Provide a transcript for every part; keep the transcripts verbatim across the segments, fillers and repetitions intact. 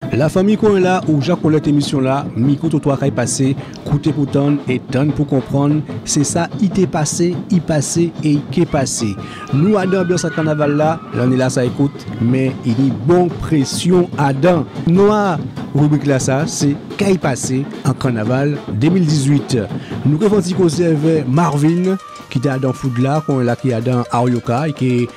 Lafanmi, konyéla ou ja konnèt émisyon-la, Mikrotrotwa kay pasé, kouté pou tann é tann pou konprann, sé sa i té pasé, i pasé é i ké pasé. Nou adan anbyans a kannaval-la, lanné-lasa i kout, mé i ni bon présyon adan. Non a ribrik-lasa sé Kay pasé an kannaval dé mil dizuit. Nou ké fè on ti kozé avè Marvin, ki té adan Foudla, konyéla ki adan Arioka, é ki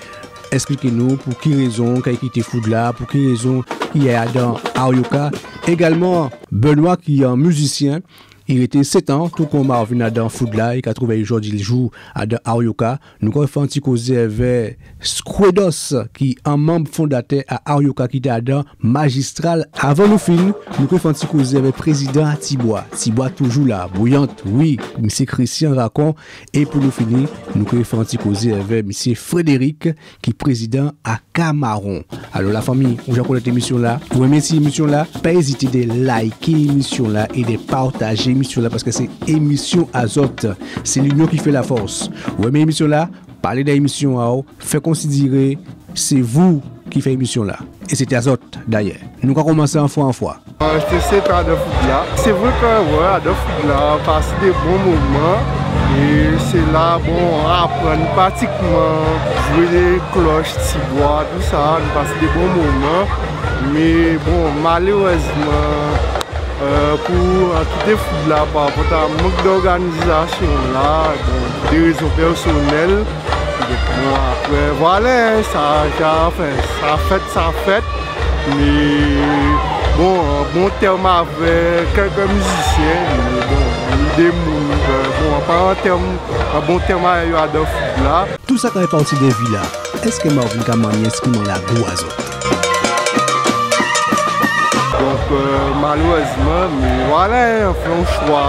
èspliké nou pou ki rézon kay kité Foudla, pou ki rézon i adan Arioka. Égalman, Benoît, ki on mizisyen, i rété sétan, tou kon Marvin adan Foudla, é ka twouvé jòdijou adan Arioka. Nou ka fè on ti kozé avè Skwedos, ki on manm fondatè a Arioka ki té adan Magistral. Avan nou fin, nou ké fè on ti kozé avè prézidan a Tibwa. Tibwa toujou la, bouyant, wi, misyé Christian Racon. É pou nou fini, nou ké fè on ti kozé avè misyé Frédéric, ki prézidan a Kamaron. Alò, lafanmi, ou ja konnèt émisyon-la. Ou enmé ti émisyon-la, pa ézité dè liké émisyon-la é dè patajé émisyon-la, paskè sé émisyon a zòt. Sé linyon ki fè lafòs. Ou enmé émisyon-la, palé dè émisyon a'w, fè konsidiré sé vou ki fè émisyon-la. É sé té a zòt, dayè. Nou ka koumansé on fwa on fwa. Rété sétan adan Foudla. Sé vré kè, wè, adan Foudla, pasé dè bon moman. É sé la, bon, aprann pratikman jwé klòch, tibwa, tousa, nou pasé dè bon moman. Mé bon, malérèzman, euh, pou, euh, kité Foudla, pa rapò a mank d'òganizasyon-la, bon, pou dè rézon pèsonèl. Donk, bon, apré, vwala, sa, sa, anfen, sa fèt, sa fèt. Mé, bon, an bon tèm avè kèlkè mizisyen, mé bon, ni dè moun, euh, bon, an pa an tèm, an bon tèm avè yo adan Foudla. Tousa ka fè pati dè vi-la. Èskè Marvin ka manyé enstriman-la gou a zòt? Donk, euh, malérèzman, mé vwala, an fè on chwa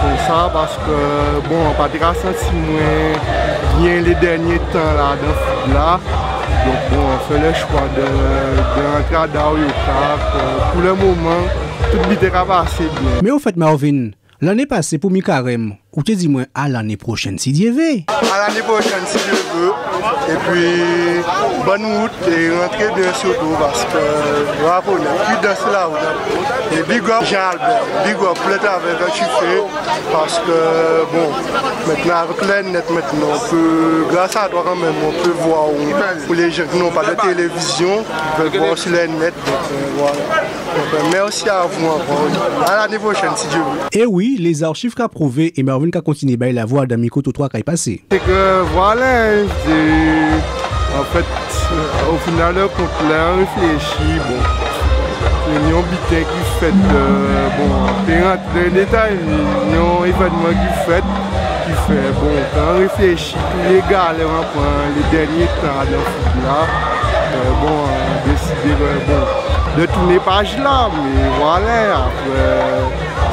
konsa, paskè, bon, an pa té ka santi mwen byen lé dènyé tan-la adan Foudla. Donk, bon, an fè lè chwa dè, dè rantré adan Arioka. Pou lè moman, tout biten ka pasé byen. Mé ofèt, Marvin, lanné pasé pou mi-karèm, ou té di mwen a lanné pwochèn, si Dyé vé. A lanné pwochèn, si Dyé vé. Épi, bòn wout é rantré byen sitou, paskè, bravo nèt, pridans la, wi. É big up Jean Albert, big up pou lè travay kè ou fè, paskè, bon, mentnan avèk lè nèt, mentnan, on pé, gras a twa kanmenm, on pé vwa'w, pou lé jan ki n'ont pa dè télévizyon, i pé vwa'w si lè nèt, donk, euh, vwala. Donk, euh, mèsi a vou ankò. A lanné pwochèn, si Dyé vé. É wi, lé zarchiv ka pwouvé, é Marvin ka kontinyé bay lavwa dan Mikrotrotwa kay pasé. Sé kè, vwala, sé, anfèt, o final dè kont, lè an réfléchi, bon, sé on biten ki fèt, euh, bon, an pé rantré dan détay, mé on évènman ki fèt, ki fè, bon, kan an réfléchi, tout lé galè an pran lé dènyé tan adan Foudla, euh, bon, an désidé, euh, bon, dè tounen paj-la, mé vwala, apré,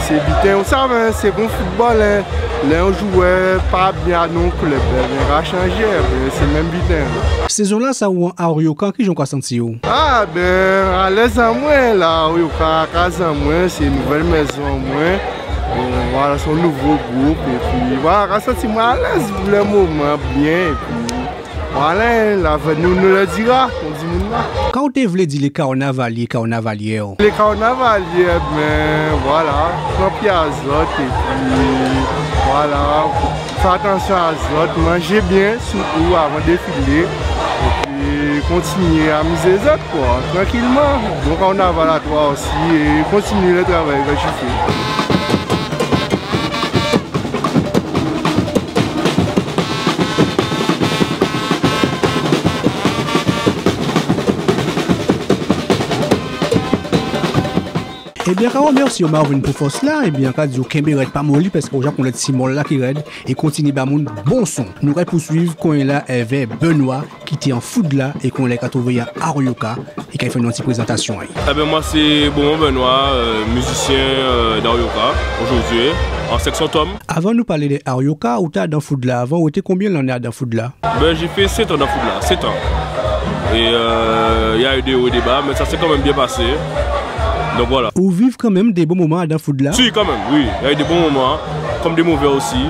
sé biten, ou sav, sé kon foutbòl, en. Lè on jwè pa byen adan on klèb, enben, i ka chanjé, enben, sé menm biten. Sézon-lasa ou an Arioka, kijan ou ka santi'w? A, ben, alèz an mwen, la, Arioka, kaz an mwen, sé nouvèl mézon an mwen. Bon, vwala, sé on nouvo gwoup, épi, vwala, ka santi mwen alèz pou lè moman, byen, épi, vwala, l'avenir nous le dira, kon di moun-la. Ka ou té vlé di lé kannavalyé, kannavalyè? Lé kannavalyé, ben, vwala, pran pyé a zòt, épi, vwala, fè atansyon a zòt, manjé byen, sitou avan défilé, épi kontinyé amizé zòt, kwa, trankilman. Bon kannaval a twa osi, é kontinyé lè travay kè ou fè. Ében, an ka rèmèsyé'w, Marvin, pou fòs-la. Ében, an ka di'w kenbé rèd, pa moli, paskè ou ja konnèt simòl-la ki rèd, é kontinyé ba moun bon son. Nou kay pouswiv konyéla èvè Benoît, ki té an Foudla, é konyéla i ka twouvé'y an Arioka, é kay fè nou on ti prézantasyon a'y. Ében, mwen sé Beaumont Benoît, euh, mizisyen, euh, d'Arioka, aujourd'hui, en section tom. Avan nou palé dè Arioka, ou té adan Foudla avan, ou rété konbyen lanné adan Foudla? Ben, j'ai fait sept ans dans Foudla, sept ans. Et, euh, il y a eu des hauts et des bas, mais ça s'est quand même bien passé. Donc voilà. Ou viv kanmenm dé bon moman adan Foudla? Si, quand même, oui. Il y a eu des bons moments, comme des mauvais aussi.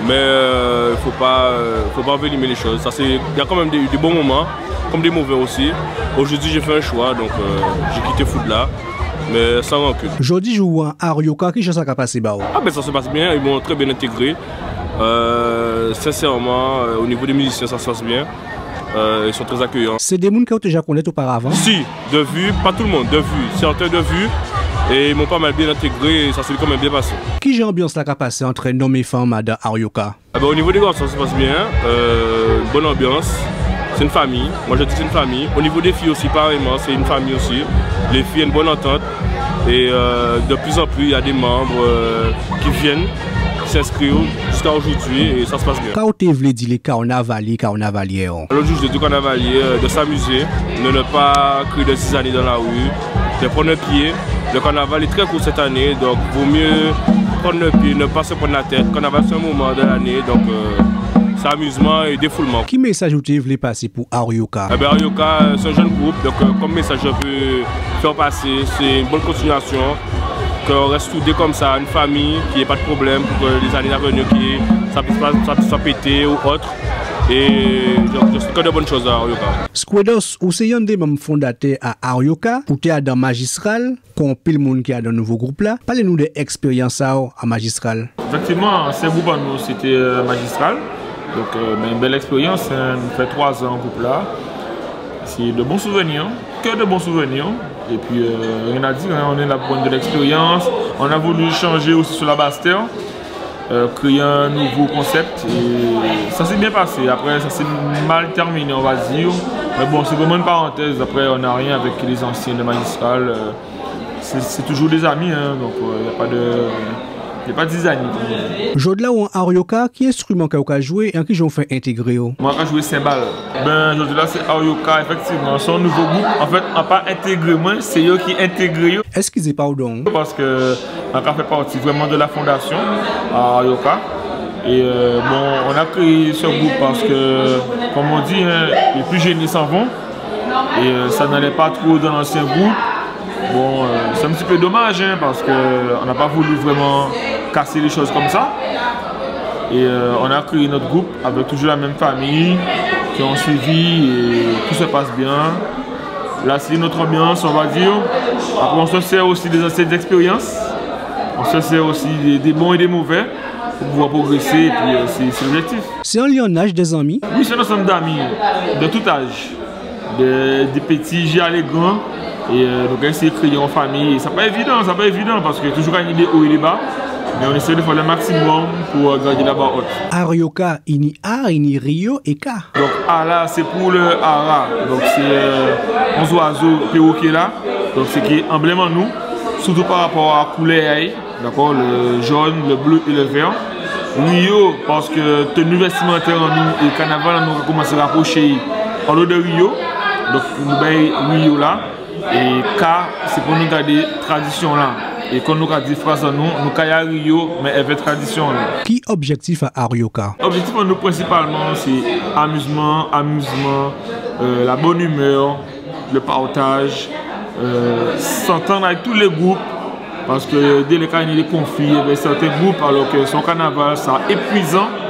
Mais, euh, faut pas, euh, faut pas envenimer les choses. Ça, c'est, il y a quand même des, des bons moments. Comme des mauvais aussi. Aujourd'hui, j'ai fait un choix, donc, euh, j'ai quitté Foudla, mais sans rancune. Jòdi jou an Arioka, kijan sa ka pasé ba'w? Ah ben, ça se passe bien, ils m'ont très bien intégré. Euh, sincèrement, euh, au niveau des musiciens, ça se passe bien. Euh, ils sont très accueillants. Sé dé moun ke ou té ja konnèt oparavan? Si, de vue, pas tout le monde, de vue, certains de vue, et ils m'ont pas mal bien intégré, et ça s'est quand même bien passé. Kijan anbyans-la ka pasé ant nonm é fanm adan Arioka? Ah ben, au niveau des garçons, ça se passe bien, euh, bonne ambiance, c'est une famille, moi je dis c'est une famille. Au niveau des filles aussi, pareillement, c'est une famille aussi. Les filles, une bonne entente, et, euh, de plus en plus, il y a des membres, euh, qui viennent, qui s'inscrivent jusqu'à aujourd'hui, et ça se passe bien. Ka ou té vlé di lé kannavalyé, kannavalyè? Alors, je dis aux carnavaliers, euh, de s'amuser, de ne pas créer de zizanie dans la rue, de prendre le pied. Le carnaval est très court cette année, donc vaut mieux prendre le pied, ne pas se prendre la tête. Le carnaval, c'est un moment de l'année, donc, euh, c'est amusement et défoulement. Ki mésaj ou té vlé pasé pou Arioka? Eh ben, Arioka, euh, c'est un jeune groupe, donc, euh, comme message, je peux faire passer, c'est une bonne continuation. Qu'on reste soudés comme ça, une famille, qu'il n'y ait pas de problème, pour que les années à venir, que ça puisse pas, ça puisse pas péter ou autre. Et je, je souhaite que de bonnes choses à Arioka. Skwedos, ou sé yonn dé manm fondatè a Arioka, ou té adan Magistral, kon anpil moun ki adan nouvo group-la. Palé nou dè èkspéryans a'w a Magistral. Éfèktivman, ansyen group an nou, sé té, euh, Magistral. Donk, euh, ben, bèl èkspéryans, hen, nou fè twa zan an group-la. C'est de bons souvenirs, que de bons souvenirs. Et puis, euh, rien à dire, hein, on est là pour prendre de l'expérience. On a voulu changer aussi sur la Basse-Terre, euh, créer un nouveau concept. Et ça s'est bien passé. Après, ça s'est mal terminé, on va dire. Mais bon, c'est vraiment une parenthèse. Après, on n'a rien avec les anciens de Magistral. Euh, c'est, c'est toujours des amis, hein, donc, euh, il n'y a pas de, il n'y a pas de zizanie, comme on dit. Jòdla ou an Arioka, ki enstriman ke ou ka jwé é an ki jan ou fè entégré yo? Mwen ka jwé senbal. Ben, jòdla sé Arioka, éfèktivman, sé on nouvo group. An fèt, an pa entégré mwen, sé yo ki entégré yo. Eskizé, padon. Paske an ka fè pati vrèman de la fondation Arioka. Et, euh, bon, on a créé ce groupe parce que, comme on dit, hein, les plus jeunes s'en vont. Et, euh, ça n'allait pas trop dans l'ancien groupe. Bon, euh, c'est un petit peu dommage, hein, parce que on n'a pas voulu vraiment casser les choses comme ça. Et, euh, on a créé notre groupe avec toujours la même famille qui ont suivi et tout se passe bien. Là, c'est notre ambiance, on va dire. Après, on se sert aussi des anciennes expériences. On se sert aussi des, des bons et des mauvais pour pouvoir progresser. Et puis, euh, c'est, c'est l'objectif. Sé on lyannaj dé zanmi? Oui, c'est un ensemble d'amis de tout âge. De, de piti jis a lé gran. É, euh, nou ka éséyé kréyé on fanmi. Sa pa évidan, sa pa évidan, paske toujou ka ni dé o é dé ba. Mé on éséyé de fè le maximum pou, euh, gadé la ba ot. Arioka, i ni A, i ni Rio é K. Donk, A la, sé pou le ara. Donk, sé, euh, on zwazo, péwoké la. Donk, sé ki anblèm an nou. Sirtou pa rapò a koulè a'y. Dakò, le jaune, le bleu et le vert. Rio, paske teni vèstimantè an nou é kannaval an nou ka koumansé rapwoché anlo de Rio. Donk, nou bay Rio la. É K, sé pou nou gadé tradisyon-la. É kon nou ka di fraz an nou, nou kay a Rio, mé èvè tradisyon-la. Ki objèktif a Arioka? Objèktif an nou, prensipalman, sé amizman, amizman, euh, la bonne humeur, le partage, euh, s'entendre avec tous les groupes, paske délè ka ni dé konfli avèk sèten gwoup, alò ke sé on kannaval, sa épuizan.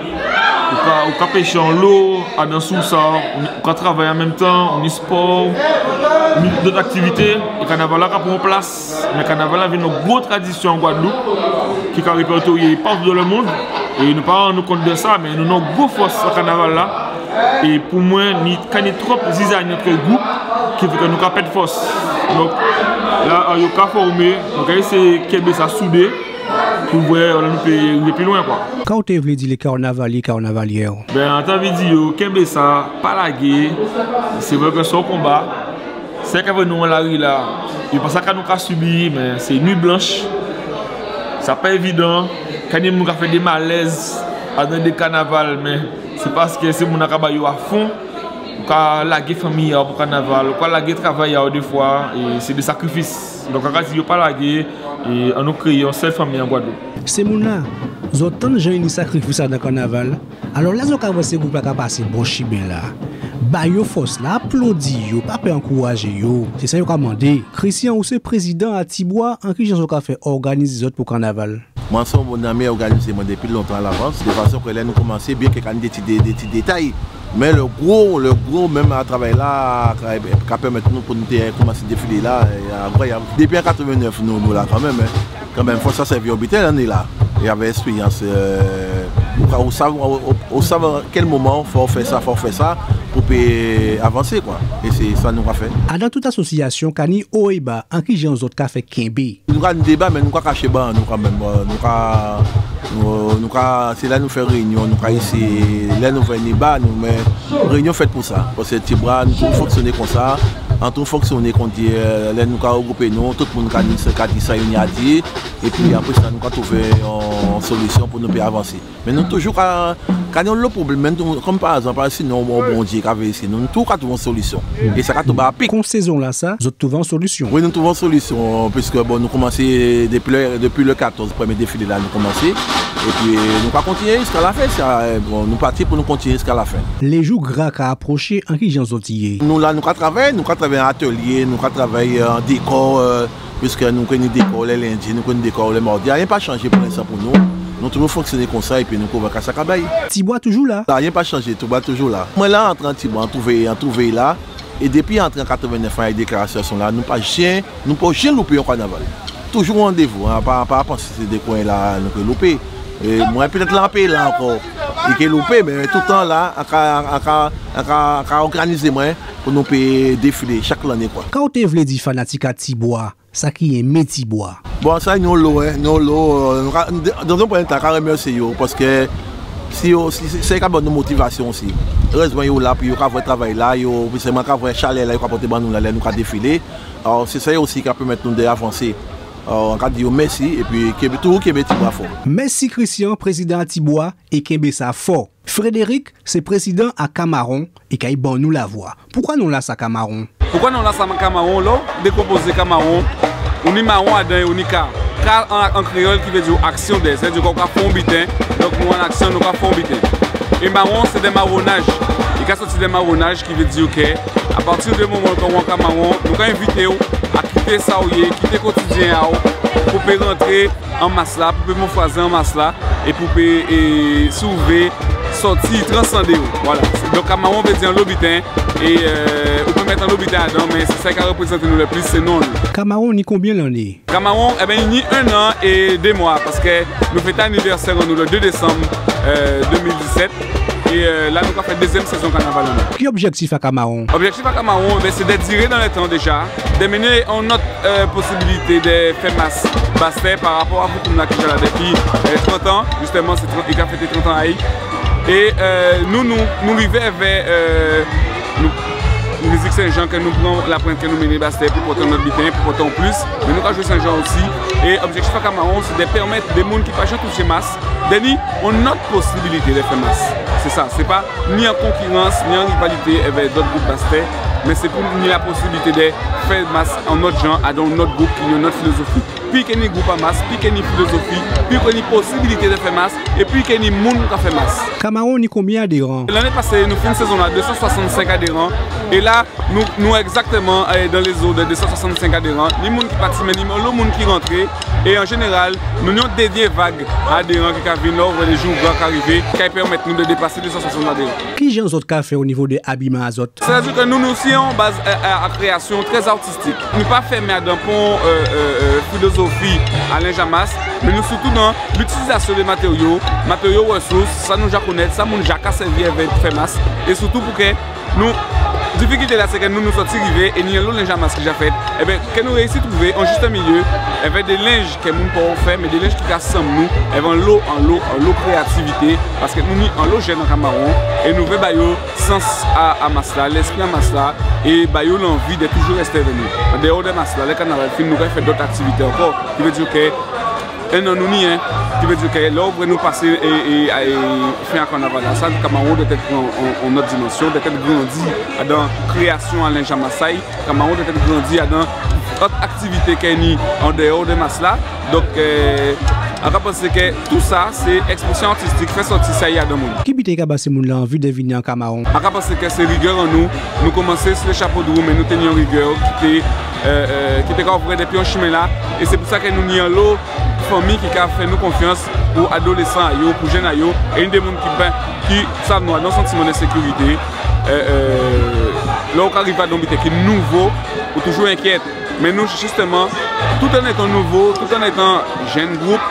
Ou ka, ou ka pêché anlo, adan sou sa, ou ka travay an menm tan, ou ni spò, ou ni dot aktivité, é kannaval-la ka pran plas. Mé kannaval-la vin on gwo tradisyon an Gwadloup, ki ka répètoryé patou dan le mond, é nou pa rann nou kont de sa, mé nou ni on gwo fòs an kannaval-la. É pou mwen, ni, ka ni twòp zizani ant gwoup ki fè ke nou ka pèd fòs. Donk, la, Arioka fòmé, nou ka éséyé kenbé sa soudé pou vwè, euh, nou pé rivé pli lwen, kwa. Ka ou té vlé di lé kannavalé, kannavalyè? Ben, an té anvi di yo, kenbé sa, pa lagé. Sé vré ke sé on konba. Sa ka vwè nou an lari-la, yo pa sav ka nou ka sibi, mé sé nuit blanche. Sa pa évidan. Ka ni moun ka fè dé malèz adan dé kannaval, mé sé paske sé moun-la ka ba yo a fon. Ou ka lagé fanmi a'w pou kannaval, ou ka lagé travay a'w défwa, é sé dé sakrifis. Donk, an ka di yo pa lagé, é annou kréyé on sèl fanmi an Gwadloup. Sé moun-la, zòt tann jan i ni sakrifis adan kannaval? Alò, la zòt ka vwè sé gwoup-la ka pasé bò chimen-la, ba yo fòs-la, aplodi yo, pa pè ankourajé yo. Sé sa yo ka mandé. Christian, ou sé prézidan a Tibwa, an ki jan zòt ka fè òganizé zòt pou kannaval? Mwen, sé on bon zanmi, òganizé mwen dépi lontan alavans, de fason ke lè nou koumansé, byen ke ka ni dé ti dé, dé ti détay, Mé le gwo, le gwo menm a travay-la, ka, ka pèmet nou pou nou té koumansé défilé-la, é, enkwayab. Dépi an katrèvennèf, nou, nou la kanmenm, en. Kanmenm, fo sa sèvi on biten, lanné-la. É avè èkspéryans, euh, ou ka, ou sav, ou, ou, ou sav kèl moman fo fè sa, fo fè sa, pou pé avansé, kwa. É sé sa nou ka fè. Adan tout asosiasion, ka ni o é ba, an ki jan zot ka fè kenbé? Nou ka ni déba, mé nou ka kaché ba nou kanmenm. Euh, nou ka, nou, nou ka, sé la nou fè réinion, nou ka éséyé, lè nou fè déba, nou, mé réinion fet pou sa. Paske Tibwa, nou toujou fonksioné kon sa, an toujou fonksioné kon di, euh, lè nou ka règwoupé nou, tout moun ka di sa, ka di sa i ni a di, épi apré sa, nou ka touvé on solision pou nou pé avansé. Mé nou toujou ka, ka ni onlo pwoblèm, mé nou, kon pa egzanp, si nou, bon, Bondié ka véyé si nou, nou toujou ka touvé on solision. É sa ka tonbé a pik. Kon sézon-lasa, zot touvé on solision? Wi, nou touvé on solision, piske, bon, nou koumansé dépi le, dépi le katòz, prèmié défilé-la, nou koumansé. Épi, nou ka kontinié jiska lafen, sa, bon, nou pati pou nou kontinié jiska lafen. Lé jou gra ka apwoché, an ki jan zot i yé? Nou la, nou ka travay, nou ka travay an atèlié, nou ka travay, euh, an dékò, euh, Piske nou ké ni dékò lè lendi, nou ké ni dékò lè mawdi. Ayen pa chanjé pou lenstan pou nou. Nou toujou fonksioné kon sa épi nou ké wè ka sa ka bay. Tibwa toujou la. Ayen pa chanjé, Tibwa toujou la. Mwen la, antré an Tibwa, an touvé, an touvé la. É dépi antré an katrèvennèf, an déklaré asosiasion-la, nou pa jen, nou pa jen loupé on kannaval. Toujou o randévou, an pa, pa pansé sé dé kwen-la nou ké loupé. É mwen pétet la, an pé la ankò. I ké loupé, mé toutan la, an ka, an ka, an ka, an ka òganizé mwen pou nou pé défilé chak lanné, kwa. Ka ou té vlé di fanatik a Tibwa? Sa ki enmé Tibwa. Bon, sa, ni onlo, en, ni onlo, euh, nou ka, dan on prèmié tan, ka rèmèsié yo, paske si yo, si, si, sé yo ka ban nou motivasion osi. Érezman, yo la pou yo ka vwè travay-la, yo, sèlman ka vwè chalè-la yo ka pòté ban nou la, lè nou ka défilé. Alò, sé sa osi ka pèmet nou dè avansé. Alò, an ka di yo mèsi, épi kenbé, toujou kenbé Tibwa fò. Mèsi Christian, prézidan a Tibwa, é kenbé sa fò. Frédéric, sé prézidan a Kamawon, i kay ban nou lavwa. Poukwa non-lasa Kamawon? Poukwa non-lasa Kamawon? Lè ou dékonpozé Kamawon, ou ni mawon adan é ou ni ka. Ka an, an kréyol ki vé di aksion dè, sa vé di ke ou ka fè on biten, donk nou an aksion, nou ka fè on biten. É mawon, sé dè mawonaj. I ka sòti dè mawonaj ki vé di ke, apati dè moman ke ou an Kamawon, nou ka envité'w a kité sa ou yé, kité kotidien a'w, pou pé rantré an mas-la, pou pé mofwazé an mas-la, é pou pé, é, si ou vé, sòti, transandé'w. Vwala. Donk, Kamawon vé di anlo biten, é, euh, ou pé met anlo biten adan, mé sé sa ki ka réprézanté nou lè plis, sé non-nou. Kamawon ni konbien lanné? Kamawon, ében, i ni en an é dé mwa, paske nou fété anivèsè an nou lè dé désanm, euh, dé mil disèt. É, euh, la, nou ka fè dézièm sézon kannaval an nou. Ki objektif a Kamawon? Objektif a Kamawon, ében, sé dè diré dan lè tan déja, dè mennen on not, euh, posibilité dè fè mas Bastè pa rapò a Voukoum-la ki ja la dépi, euh, trant an. Jistèman, sé trant, i ka fété trant an a'y. É, euh, nou, nou, nou rivé èvè, euh, nou, mizik Sen-Jan ke nou pran, laprent ke nou mennen Bastè pou pòté on lot biten, pou pòté on plis. Mé nou ka jwé Sen-Jan osi. É objektif a Kamawon, sé dè pèmet dè moun ki pa jen touché mas, dè ni on not posibilité dè fè mas. Sé sa, sé pa ni an konkirans, ni an rivalité èvè dot group Bastè, mé sé pou ni la posibilité dè fè mas on not jan, adan on not group ki ni on not filozofi. Pli ke ni group a mas, pli ke ni filozofi, pli ke ni posibilité dè fè mas, é pli ke ni moun ka fè mas. Kamawon ni konbien adéran? Lanné pasé, nou fin sézon-la, dé san swasannsenk adéran. É la, nou, nou egzaktèman, eh, dan lézo dè dé san swasannsenk adéran. Ni moun ki pati, mé ni lot moun ki rantré. É an jénéral, nou ni on dènié vag adéran ki ka vin, lè ou vwè lé jou gran ka rivé, ki ka pèmet nou dè dépasé dé san swasannsenk adéran. Ki jan zot ka fè o nivo dè abiman a zot? Sétadi ke nou, nou sé on baz, eh, eh, a kréyasion trè artistik. Nou pa fèmen adan pon, eh, eh, eh, filozofi a lenj a mas, mé nou sitou dan litilizasion dè matério, matério rèsous, sa nou ja konnet, sa moun ja ka sèvi avek pou fè mas, é sitou pou ke nou, difikilté-la, sé ke nou, nou sòti rivé é ni anlo lenj a mas ki ja fet. Ében, ke nou réyisi trouvé on jis milié, èvè dé lenj ke moun poko fè, mé dé lenj ki ka sanm nou, èvè anlo, anlo, anlo kréyativité, paske nou ni anlo jenn an Kamawon, é nou vé ba yo sans a, a mas-la, lespri a mas-la, é ba yo lanvi dè toujou resté avek nou. Andéwò dè mas-la, lè kannaval fin, nou ka fè dot aktivité ankò. Ki vé di ke, en an nou ni, en, ki vé di ke lè ou vwè nou pasé, é, é, é, fen a kannaval-lasa, Kamawon dwet pran on, on not dimansion, dwet grandi adan kréyasion a lenj a mas-la, Kamawon dwet grandi adan dot aktivité ke ni andéwò dè mas-la. Donk, eh, an ka pansé ke tou sa, sé èkspresion artistik, fè sòti sa i adan moun. Ki biten ka ba sé moun-la anvi dè vini an Kamawon? An ka pansé ke sé rigè an nou. Nou koumansé si lé chapo dè wou, mé nou té ni on rigè ki té, eh, eh, ki té ka ouvè dépi on chimen-la. É sé pou sa ke nou ni anlo fanmi ki ka fè nou konfians pou adolésan a yo, pou jenn a yo. É ni dé moun ki, ben, Sa nou adan on santiman de sékirité, euh, euh, lè ou ka rivé adan on biten ki nouvo, ou toujou enkyèt. Mé nou, jistèman, tout an étan nouvo, tout an étan jenn gwoup,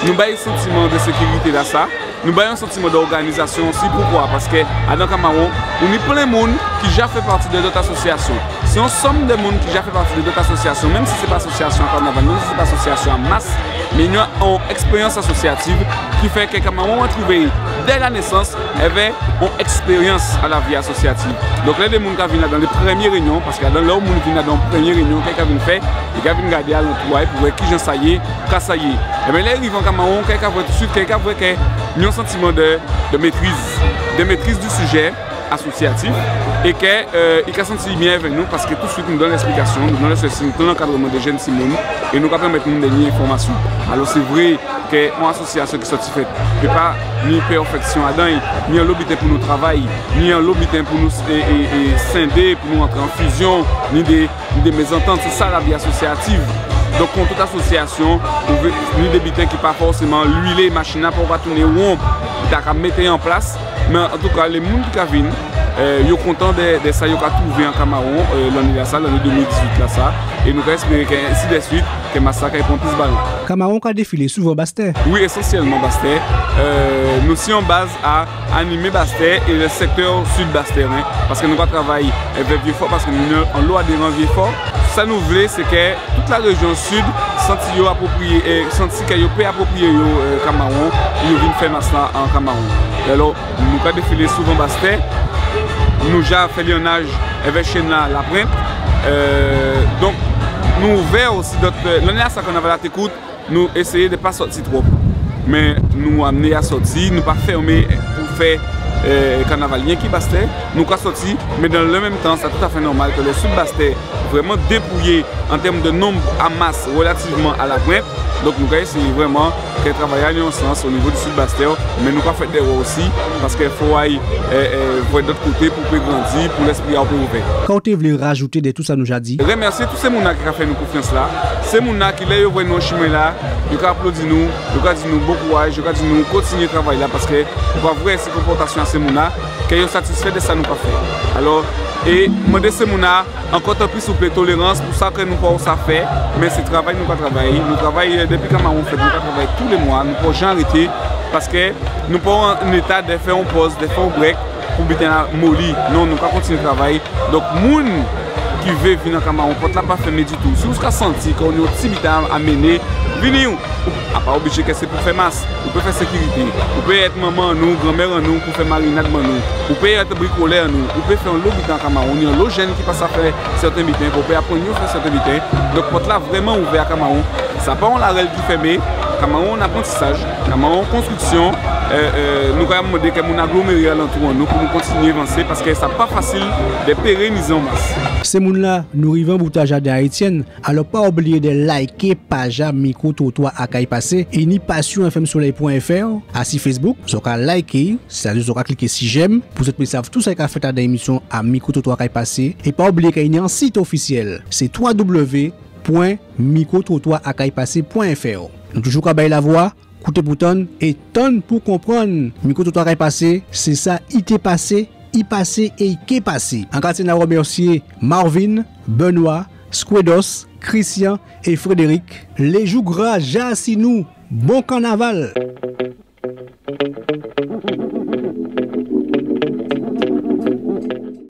nou bay santiman de sékirité-lasa. Nou bay on santiman d'òganizasyon osi. Poukwa ? Paskè adan Kamawon, ou ni plen moun ki ja fè pati de dòt asosyasyon. Sé on sòm de moun ki ja fè pati de dòt asosyasyon, menm si sé pa asosyasyon a kannaval, menm si sé pa asosyasyon a mas, mé ni on èkspéryans asosyativ ki fè kè Kamawon an twouvé dè la nésans èvè on èkspéryans a la vi asosyativ. Donk, lè dé moun ka vin adan lé prèmyé réinyon, paskè adan lè on moun vin adan on prèmyé réinyon, kè i ka vin fè, i ka vin gadé alantou a'y pou wè kijan sa yé, ka sa yé. Ében, lè i rivé an Kamawon, kè i ka vwè tousuit, kè i ka vwè kè ni on santiman de, de métriz, de métriz di sijé asosyatif, é kè, euh, i ka santi'y byen avè nou, paskè tousuit nou donn lèsplikasyon, nou donn lèsèsi, nou donn lankadrèman dé jenn timoun, é nou ka pèmèt moun dè ni enfòmasyon. Alò, sé vré kè on asosyasyon ki sòti fèt, é pa ni pèfèksyon adan'y, ni anlo biten pou nou travay, ni anlo biten pou nou, é, é, é, sendé, pou nou antré an fizyon, ni dé, ni dé mézantant, sé sa lavi asosyatif. Donk, kon tout asosyasyon, ou vwè, ni dé biten ki pa fòsèman lwilé, machin-la pa ka tounen won, i ta ka mété'y an plas, mé antouka, lé moun ki ka vin, euh, yo kontan dè, dè sa yo ka twouvé an Kamawon, euh, lanné-lasa, lanné dé mil dizuit-lasa, é nou ka èspéré kè, ensi dè suit, kè mas-la kay pran plis balan. Kamawon ka défilé souvan Bastè ? Wi, ésansyèlman Bastè. Euh, nou si on baz a animé Bastè é lè sèktè sid Bastè, en, paskè nou ka travay èvè Vyéfò, paskè nou ni onlo adéran Vyéfò. Sa nou vlé, sé kè tout la réjyon sid santi yo apwopriyé, é santi kè yo pé apwopriyé yo, euh, Kamawon, pou yo vin fè mas-la an Kamawon. É alò, nou ka défilé souvan Bastè, nou ja fè lyannaj èvè chenn-la Lapwent. Euh, donk, nou ouvè osi dòt, euh, lanné-lasa kannaval-la té kout, nou éséyé dè pa sòti twòp. Mé nou amné a sòti, nou pa fèmé pou fè, euh, kannaval yenki Bastè. Nou ka sòti, mé dan lè menm tan, sa toutafè nòmal kè lè sid Bastè vrèman dépouyé an tèm dè nonb a mas rèlativman a Lapwent. Donk nou ka éséyé vrèman kè travay-la ni on sans o nivo di sid Bastè, mé nou ka fè dè wè osi, paskè fò ay, euh, euh, vwè dòt koté pou pé grandi, pou lèspri a'w pé ouvè. Ka ou té vlé rajouté dè tou sa nou ja di ? Rèmèsyé tout sé moun-la ki ka fè nou konfyans-la. Sé moun-la ki, lè yo vwè nou an chimen-la, yo ka aplodi nou, yo ka di nou bon kouraj, yo ka di nou kontinyé travay-la, paskè ou pa vwè sé konpòtasyon a sé moun-la, kè yo satisfè dè sa nou ka fè. Alò, é mandé sé moun-la, ankò tanpri souplé, tolérans pou sa kè nou pa sa fè, mé sé travay nou ka travay. Nou travay, euh, dépi Kamawon fèt, nou ka travay tou lé mwa, nou pa jan arété, paskè nou pa an éta dè fè on pòz, dè fè on brèk pou biten-la moli. Non, nou ka kontinyé travay. Donk, moun ki vlé vin an Kamawon, pòt-la pa fèmé ditou. Si ou ka santi kè ou ni on ti biten a, a mennen, vini. Ou, a pa oblijé kè sé pou fè mas. Ou pé fè sékirité. Ou pé èt manman an nou, granmè an nou, pou fè marinad ban nou. Ou pé èt brikolè an nou. Ou pé fè onlo biten an Kamawon. Ni onlo jenn ki pa sa fè sèten biten, kè ou pé aprann yo fè sèten biten. Donk, pòt-la vrèman ouvè a Kamawon. Sa pa on larèl ki fèmé. Kamawon on aprantisaj. Kamawon on konstriksyon. Euh, euh, nou ka mandé kè moun agloméré alantou an nou pou nou kontinyé vansé, paskè sa pa fasil dè pérénizé on mas. Sé moun-la, nou rivé an bout a Jaden Ayisyen. Alò, pa oubliyé dè liké paj a Mikrotrotwa a kay pasé é ni Passion F M Soleil point F R asi Facebook. Zò ka liké, sétadi zò ka kliké si j'aime pou zòt pé sav tou sa ki ka fèt adan émisyon a Mikrotrotwa a kay pasé. É pa oubliyé kay ni on sit ofisyèl, sé twa W point mikrotrotwa a kay pasé point F R. Nou toujou ka bay lavwa, kouté pou tann é tann pou konprann. Mikrotrotwa a kay pasé, sé sa i té pasé, i pasé é i ké pasé. An ka tyenn a rèmèsyé Marvin, Benoît, Skwedos, Christian é Frédéric. Lé jou gra ja asi nou. Bon kannaval !